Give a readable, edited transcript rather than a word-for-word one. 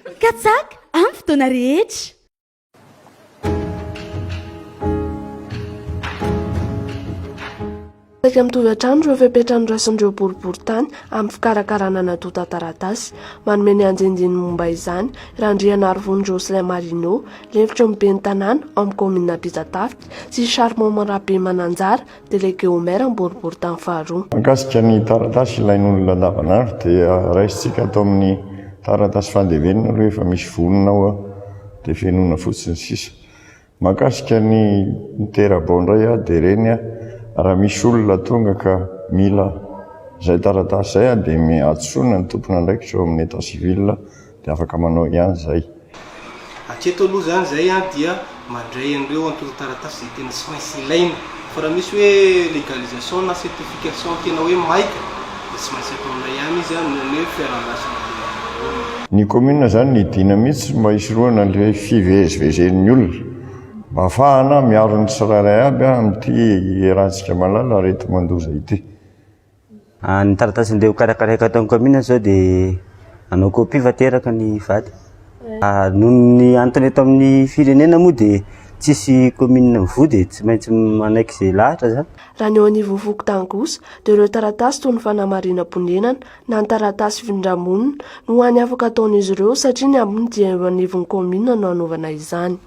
Katsaka amin'ny fotoana rehetra. Saika mitovy hatrany ireo fepetra noraisin'ireo boriborintany amin'ny fikarakarana ny antontan-taratasy. Manome ny andinindininy momba izany, Randrianarivony Jocelyn Marino, lefitry ny ben'ny tanàna ao amin'ny kaominina Ampitatafika, sy Charmant Rabemananjara, Délégué au maire amin'ny boriborintany faharoa. Mahakasika ny taratasy ilain'olona andavanandro dia raisintsika ato amin'ny taratasy fandevenana aloha efa misy vonona ao dia fenoina fotsiny sisa. Mahakasika ny mitera-bao indray dia ireny raha misy olona tonga ka mila izay taratasy izay dia antsoina ny tompon'andraikitra ao amin'ny état civil dia afaka manao ihany izay. Hatreto aloha izany izay dia mandray an'ireo antontan-taratasy izay tena tsy maintsy ilaina. Fa raha misy hoe légalisation na certification tena hoe maika dia tsy maintsy ataonay ihany izy noho ny hoe fiaraha-miasa amin'ilay olona. Ny commune izany nidina mihitsy mba hisorohana an'ilay fivezivezen'ny olona, mba hahafahana miaro ny tsirairay aby amin'ity iarahantsika mahalala areti-mandoza ity. Ny taratasy andeha ho karakaraiko ato amin'ny commune zao dia hanao copie fa teraka ny vady. Noho ny antony eto amin'ny firenena moa dia tsisy commune mivoha dia tsy maintsy manaiky izay lahatra zany. Raha ny eo anivon'ny fokontany kosa dia ireo taratasy toy ny fanamarinam-ponenana na ny taratasy fifindra-monina no hany afaka ataon'izy ireo satria ny ambiny dia eo anivon'ny commune no hanaovana izany.